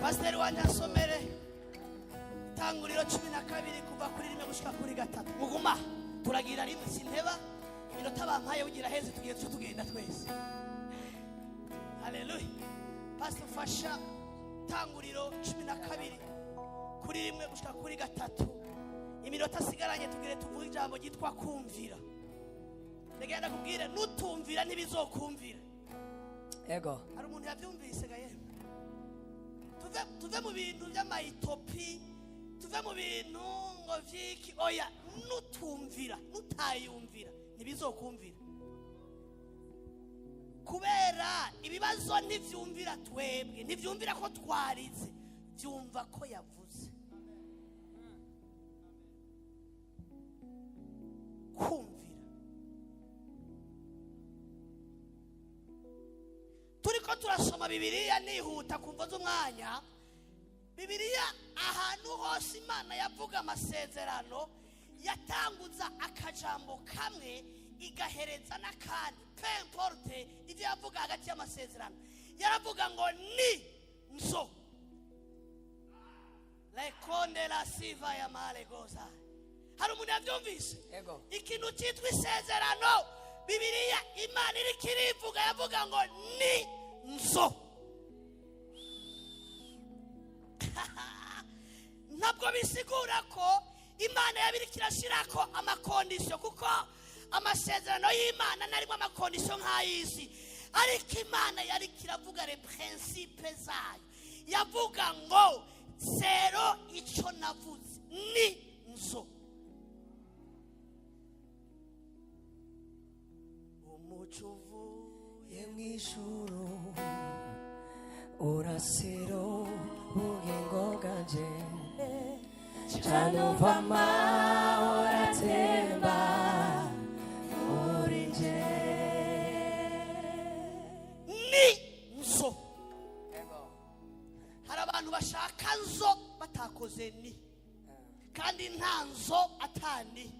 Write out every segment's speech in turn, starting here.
Pasiteri wanjye asomere Itanguriro 12 kuva kuri 1 gushika kuri 3. Muguma turagira rimwe, sinteba iminota bampaye ugira heze, tugiye tuce tugenda twese. Haleluya. Pastor, fasha Tanguriro 12 kuri 1 gushika kuri 3. Iminota asigaranye tugire tuvuge ijambo ryitwa kumvira. Ndagenda kubwire, nutumvira ntibizokumvira. Ego. Hari umuntu yavyumvise gaye. Tuve mu bintu by'amayitopi, tuve mu bintu ngo vyiki, oya, nutumvira, nutayumvira ntibizokumvira. Kubera ibibazo ntivyumvira twebwe, ntivyumvira ko twarize, vyumva ko yavuze. Kumvira. Turiko turasoma Bibiliya nihuta kumva z'umwanya. Bibiliya ahantu hose Imana yavuga amasezerano yatanguza akajambo kamwe igahereza n'akandi, peu importe ivyo yavuga hagati y'amasezerano. Yaravuga ngo ni nzo lekonde la siva ya malegoza. Hari umuntu yavyumvise? Ego. Ikintu cyitwa isezerano, Bibiliya Imana iriko irivuga, yavuga ngo ni nzo. Ntabwo bisigura ko Imana yabiriko irashirako amakondisiyo, kuko amasezerano y'Imana narimo amakondisiyo nk'ay'isi. Ariko Imana yariko iravuga le principe zayo, yavuga ngo zero ico navuze ni nzo. Umuco uvuye mw'ijuru urasiro bugingo bwanje, canumva amahoro atemba muri nje. Ni nzo. Hari abantu bashaka nzo batakoze ni, kandi nta nzo atani.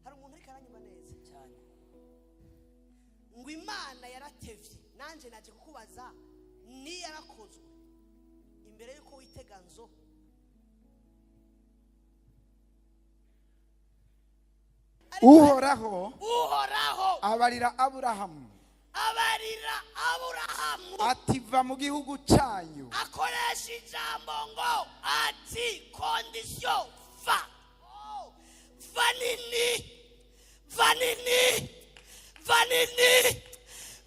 Hari umuntu ariko aranyuma neza cyane ngo Imana yaratevye, nanje naje kukubaza ni yarakozwe imbere yuko witega nzo. Uhoraho, Uhoraho abarira Aburahamu, abarira Aburahamu ati va mu gihugu cyanyu, akoresha ijambo ngo ati condition va. Va nini, va nini, va nini,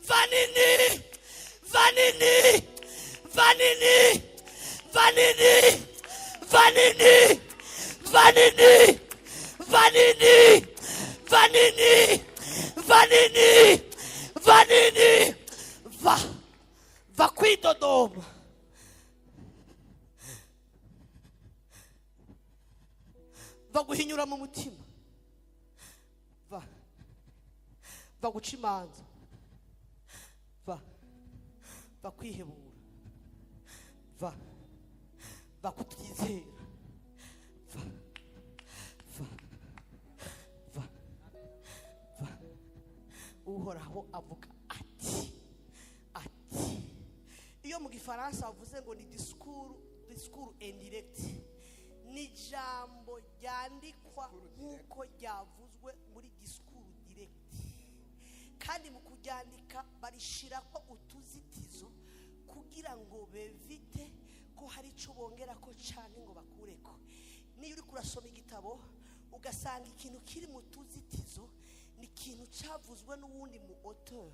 va nini, va nini, va nini, va nini, va nini, va nini, va nini, va nini, va nini, va nini, va, va kwidodoma. Va guhinyura mu mutima, va, va guca imanza, va, va kwihebura, va, va kutizera, va, va, va, va. Uhoraho avuga ati, ati. Iyo mu gifaransa bavuze ngo ni discours, discours indirect, ni ijambo ryandikwa nk'uko ryavuzwe muri discours direct, kandi mu kuryandika barishirako utuzitizo kugira ngo bevite ko hari ico bongerako canke ngo bakureko. Niyo uriko urasoma igitabo ugasanga ikintu kiri mu tuzitizo ni ikintu cavuzwe n'uwundi mu auteur.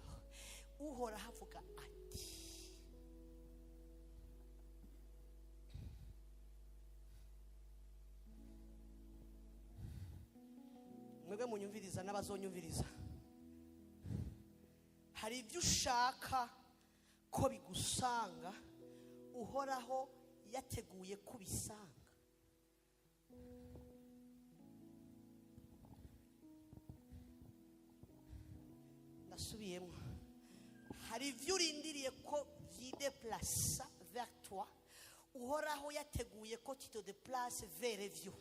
Uhoraho avuga ati. Mwebwe munyumviriza n'abazonyumviriza, hari ibyo ushaka ko bigusanga Uhoraho yateguye kubisanga. Ndasubiyemo, hari ibyo urindiriye ko vyideplasa vers toi, Uhoraho yateguye ko tu te déplaces vers ivyo.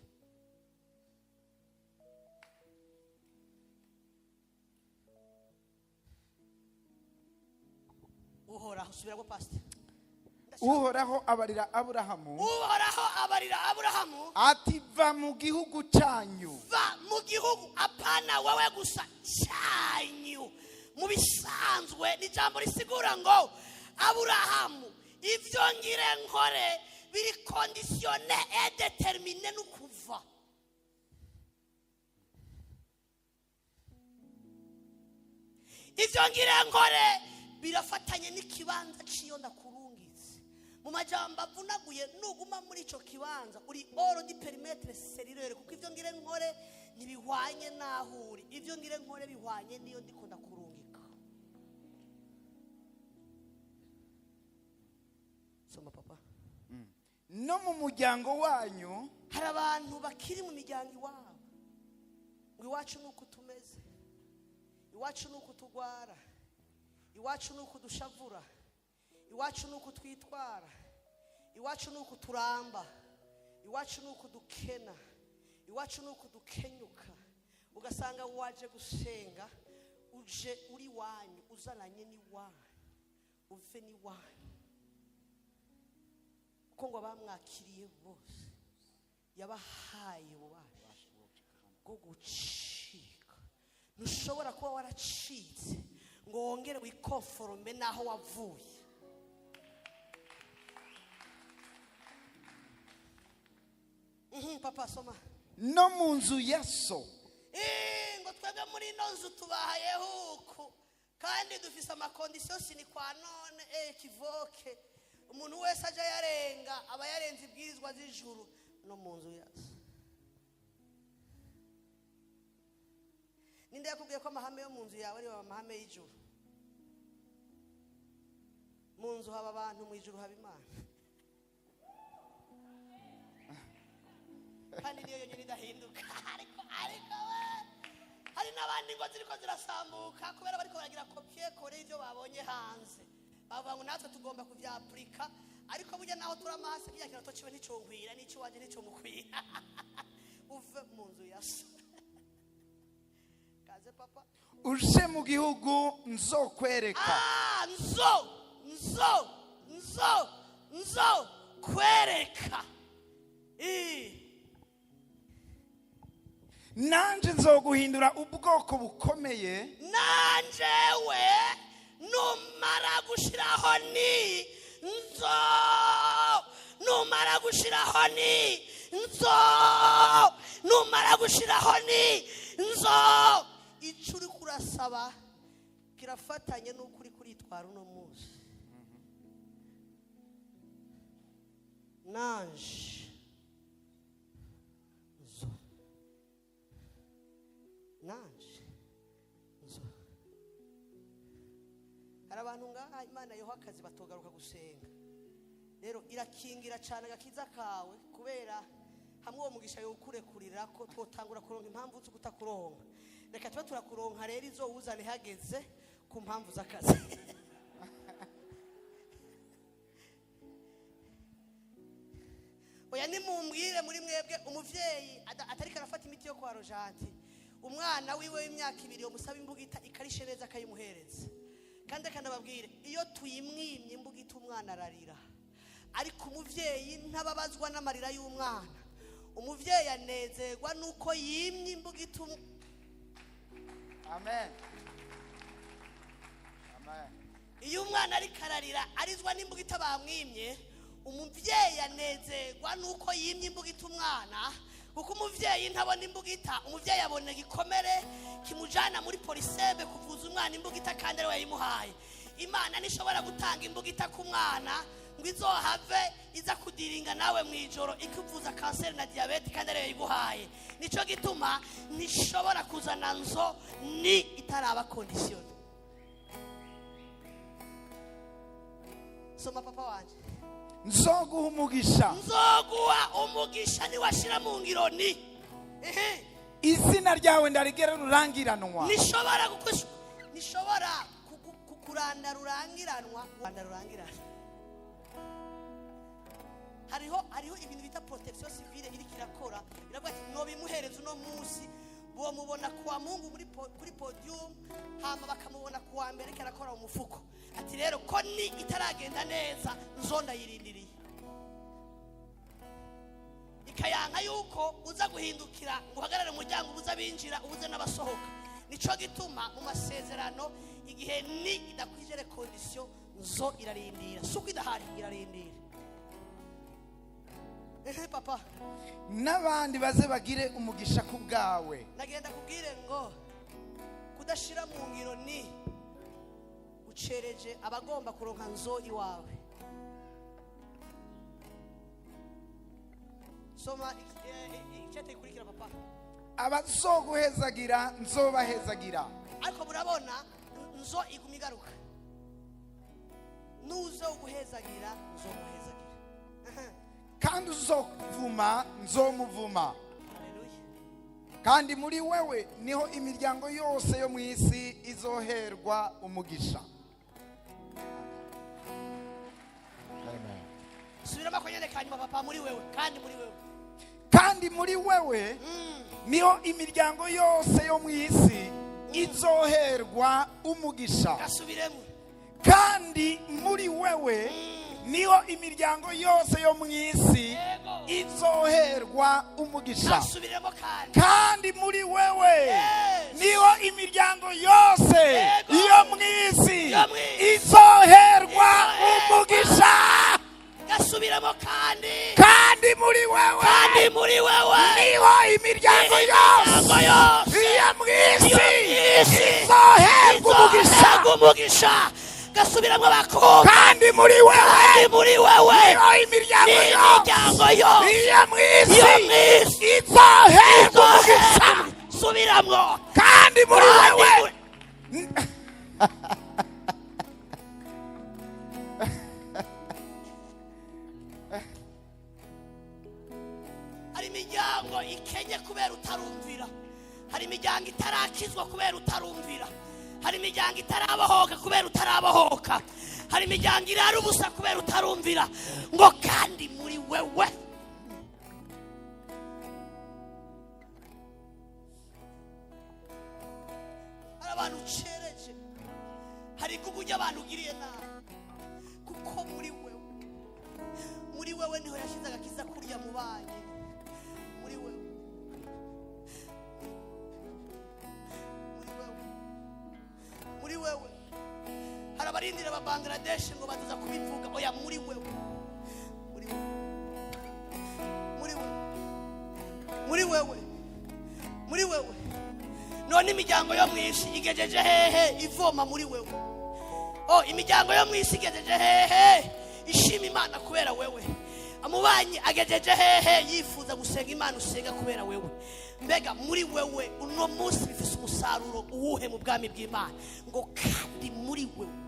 Uhoraho, subiramo, pastor. Uhoraho abarira Aburahamu Uhoraho abarira Aburahamu ati: "Va mu gihugu cyanyu." Va mu gihugu, apana wowe gusa, cyanyu. Mu bisanzwe ni ijambo risigura ngo Aburahamu, ibyo ngire nkore biri conditionné et déterminé no kuva. Ibyo ngire nkore birafatanye n'ikibanza cy'iyo ndakurungitse. Mu majambo avunaguye, nuguma muri icyo kibanza uri hors du périmètre cellulaire, kuko ibyo ngire nkore ntibihwanye n'aho uri. Ibyo ngire nkore bihwanye n'iyo ndiko ndakurungika. Soma, papa. No mu muryango wanyu. Hari abantu bakiri mu miryango iwabo, ngo iwacu ni uko tumeze, iwacu ni uko tugwara, iwacu ni uko dushavura, iwacu ni uko twitwara, iwacu ni uko turamba, iwacu ni uko dukena, iwacu ni uko dukenyuka. Ugasanga waje gusenga, uje uri iwanyu, uzananye n'iwanyu. Uve n'iwanyu, kuko ngo abamwakiriye bose yabahaye ububasha bwo gucika. Ntushobora kuba waracitse ngo wongere wikonforme n'aho wavuye. Papa, soma. No mu nzu ya so. Ngo twebwe muri ino nzu tubahayeho uku, kandi dufise ama conditions sine qua non équivoque. Umuntu wese aja yarenga aba yarenze ibwirizwa z'ijuru. No mu nzu yazo. Ninde yakubwiye ko amahame yo mu nzu yawe ariyo amahame y'ijuru? Mu nzu haba abantu, mu ijuru haba Imana, kandi niyo yonyine idahinduka. Ariko we, hari n'abandi ngo ziriko zirasambuka kubera bariko baragira copier-coller y'ibyo babonye hanze, bavuga ngo natwe tugomba kuvyapurika. Ariko burya naho turi amahasi, kirya kirato ciwe nticonkwira, n'iciwanje nticomukwira. Uve mu nzu ya so. Kaze, papa. Uje mu gihugu nzokwereka. Ah, nzo nzo nzo nzo kwereka. Nanje nzoguhindura ubwoko bukomeye. Nanjewe numara gushiraho ni nzo, numara gushiraho ni nzo, numara gushiraho ni nzo. Icyo uri kurasaba kirafatanye n'uko uri kuritwara uno munsi. Nanje nzo, nanje nzo. Hari abantu ngaha Imana yoha akazi batogaruka gusenga. Rero irakingira cyane agakiza kawe, kubera hamwe uwo mugisha yowukurekurira ko twotangura kuronka impamvu zo kutakuronka. Reka tube turakuronka rero, izo wuzane hageze ku mpamvu z'akazi. Oya, nimumbwire muri mwebwe umuvyeyi atariko arafata imiti yo kwa rojanti, umwana wiwe w'imyaka 2 yomusaba imbugita ikarishe neza akayimuhereza. Kandi akanababwire, iyo tuyimwimye imbugita umwana ararira, ariko umuvyeyi ntababazwa n'amarira y'umwana. Umuvyeyi anezerwa nuko yimye imbugita. Amen, amen. Iyo umwana ariko ararira, arizwa n'imbugita bamwimye, umubyeyi anezerwa nuko yimye imbugita umwana, kuko umubyeyi ntabona imbugita. Umubyeyi abona igikomere kimujyana muri polisebe kuvuza umwana imbugita, kandi ariwe yayimuhaye. Imana ntishobora gutanga imbugita ku mwana ngo izohave iza kudiringa nawe mu ijoro ikuvuza kanseri na diyabete, kandi ariyo yayiguhaye. Nicyo gituma ntishobora kuzana nzo ni itaraba condition. Soma, papa wanje. Nzoguha umugisha. Nzoguha umugisha niwashira mu ngiro ni ehe. Izina ryawe ndarigera rurangiranwa. Nishobora gukush nishobora kukuranda rurangiranwa, kuranda rurangiranwa. Hariho ibintu bita protection civile iriko irakora, iravuga ati nobimuhereza uno munsi, bomubona kuwa Mungu muri kuri podium, hama bakamubona kuwa mbere ariko arakora mu mufuko. Ati rero ko ni itaragenda neza, nzo ndayirindiriye, ikayanka yuko uza guhindukira ngo uhagarare mu muryango, ubuze abinjira, ubuze n'abasohoka. Nico gituma mu masezerano, igihe ni idakwije les conditions, nzo irarindira. Si uko idahari, irarindira. Ehe papa. N'abandi baze bagire umugisha ku bwawe. Nagenda kubwire ngo kudashira mu ngiro ni ucereje abagomba kuronka nzo iwawe. Soma icyate ikurikira, papa. Abazoguhezagira nzobahezagira. Ariko murabona nzo iguma igaruka: nuzo guhezagira, nzomuhezagira. Aha. Kandi uzovuma nzomuvuma. Haleluya. Kandi muri wewe niho imiryango yose yo mu isi izoherwa umugisha. Amen. Subiramo akonyene kanyuma, papa. Muri wewe, kandi muri wewe. Kandi muri wewe niho imiryango yose yo mu isi izoherwa umugisha. Gasubiremo. Kandi muri wewe niho imiryango yose yo mu isi izoherwa umugisha. Gasubiremo kandi. Kandi muri wewe Yes. niho imiryango yose Yego. yo mu isi Yo mu isi. izoherwa Izoherwa. umugisha. Gasubiremo kandi. Kandi muri wewe Kandi muri wewe niho imiryango yose imiryango yose yo mu isi yo mu isi izoherwa umugisha. izoherwa umugisha. Gasubiramo bakobwa. Kandi muri wewe Kandi muri wewe niho imiryango yose n'imiryango yose yo mu isi yo mu isi izoherwa umugisha. Subiramwo. Kandi muri Kandi wewe Hari imiryango ikenye kubera utarumvira, hari imiryango itarakizwa kubera utarumvira, hari imiryango itarabohoka kubera utarabohoka, hari imiryango irara ubusa kubera utarumvira. Ngo kandi muri wewe. Hari abantu ucereje, hari igugu ry'abantu ugiriye nabi, kuko muri wewe, muri wewe niho yashyize agakiza kurya mu banyi. Muri wewe, muri wewe, muri wewe. Hari abarindira aba Bangladesh ngo bazaza kubivuga. Oya, muri wewe, muri wewe, muri wewe, muri wewe, muri wewe. None imiryango yo mu isi igejeje hehe ivoma muri wewe? Oh, imiryango yo mu isi igejeje hehe ishima Imana kubera wewe? Amubanyi agejeje hehe yifuza gusenga Imana usenga kubera wewe? Mbega muri wewe uno munsi bifise umusaruro uwuhe mu bwami bw'Imana? Ngo kandi muri wewe.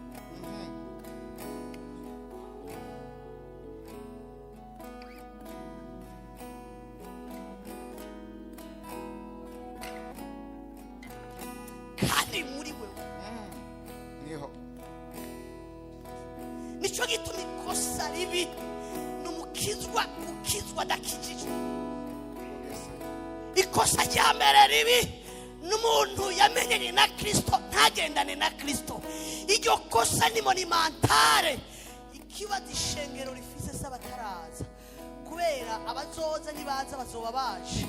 Kandi muri wewe Niho. Nicyo gituma ikosa ribi ni umukizwa ukizwa adakijijwe. Ikosa rya mbere ribi n'umuntu yamenyanye na Kirisito ntagendane na Kirisito. Iryo kosa ni monumentale. Ikibazo ishengero rifise se abataraza, kubera abazoza nibaza bazoba baje.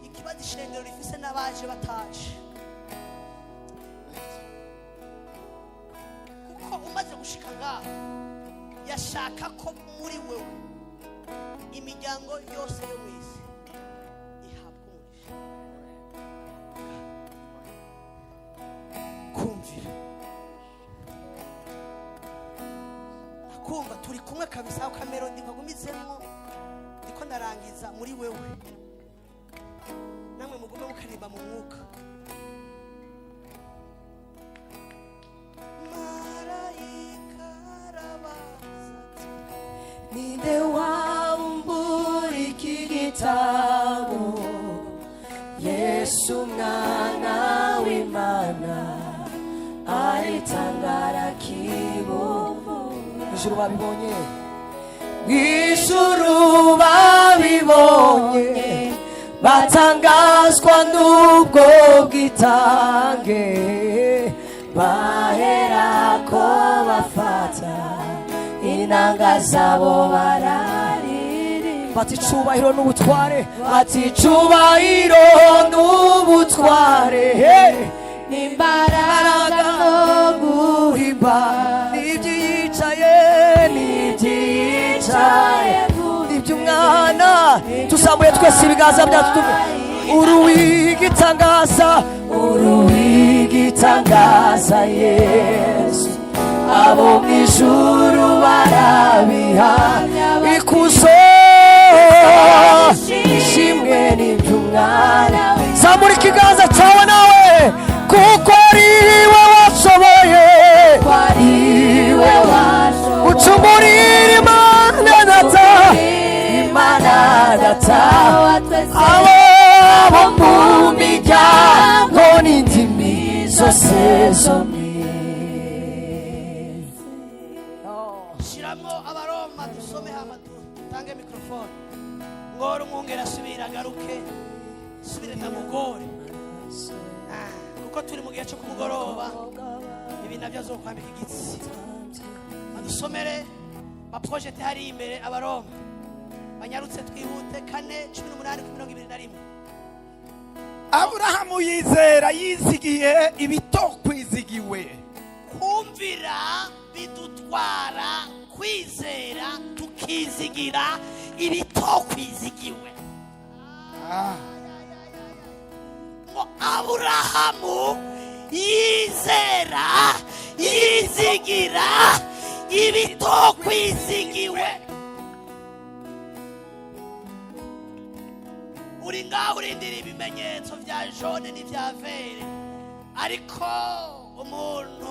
Ikibazo ishengero rifise n'abaje bataje, kuko umaze gushika ngaho yashaka ko muri wewe imiryango yose yo mu isi ihabwa umugisha. Kumvira, kumva turi kumwe kabisa. Aho ka mélodie kagumizemo, ndiko ndarangiza. Muri wewe, namwe mugume mukaririmba mu mwuka. Marayika arabaza ati: Ninde wambura iki gitabo? Yesu mwana w'Imana aritangara kibumbura. Ijuru babibonye, ijuru babibonye, batangazwa n'ubwo bwitange, baherako. Inanga zabo bararirimba, bati icubahiro n'ubutware, bati icubahiro n'ubutware, hey! N'imbaraga no guhimba n'ibyicaye, n'ibyicaye, n'iby'umwana. Tuzamuye twese ibiganza byacu tuvuge: "Uruwigitangaza, uruwigitangaza Yesu." Abo mu ijuru barabihamya, ikuzo ishimwe n'iby'umwana. Zamura ikiganza cyawe nawe, kuko ari we washoboye, ari we washoboye gucungurira Imana Data, Imana Data, wa twese, abo bo mu miryango n'indimi zose zo mu isi. Shyiramo Abaroma dusome, hama dutange mikorofone. Ngore umwungere asubire agaruke, subire ndamugore. Kuko turi mu gihe cyo kumugoroba, ibi nabyo azokwambika igitsi. Badusomere baprojete hariya imbere Abaroma, banyarutse twihute, 4:18 ku 21. Aburahamu yizera yizigiye ibitokwizigiwe. Kumvira bidutwara kwizera, tukizigira ibitokwizigiwe. Ngo Aburahamu yizera yizigira ibitokwizigiwe. Uri ngaho urindira ibimenyetso bya jaune n'ibya vert, ariko umuntu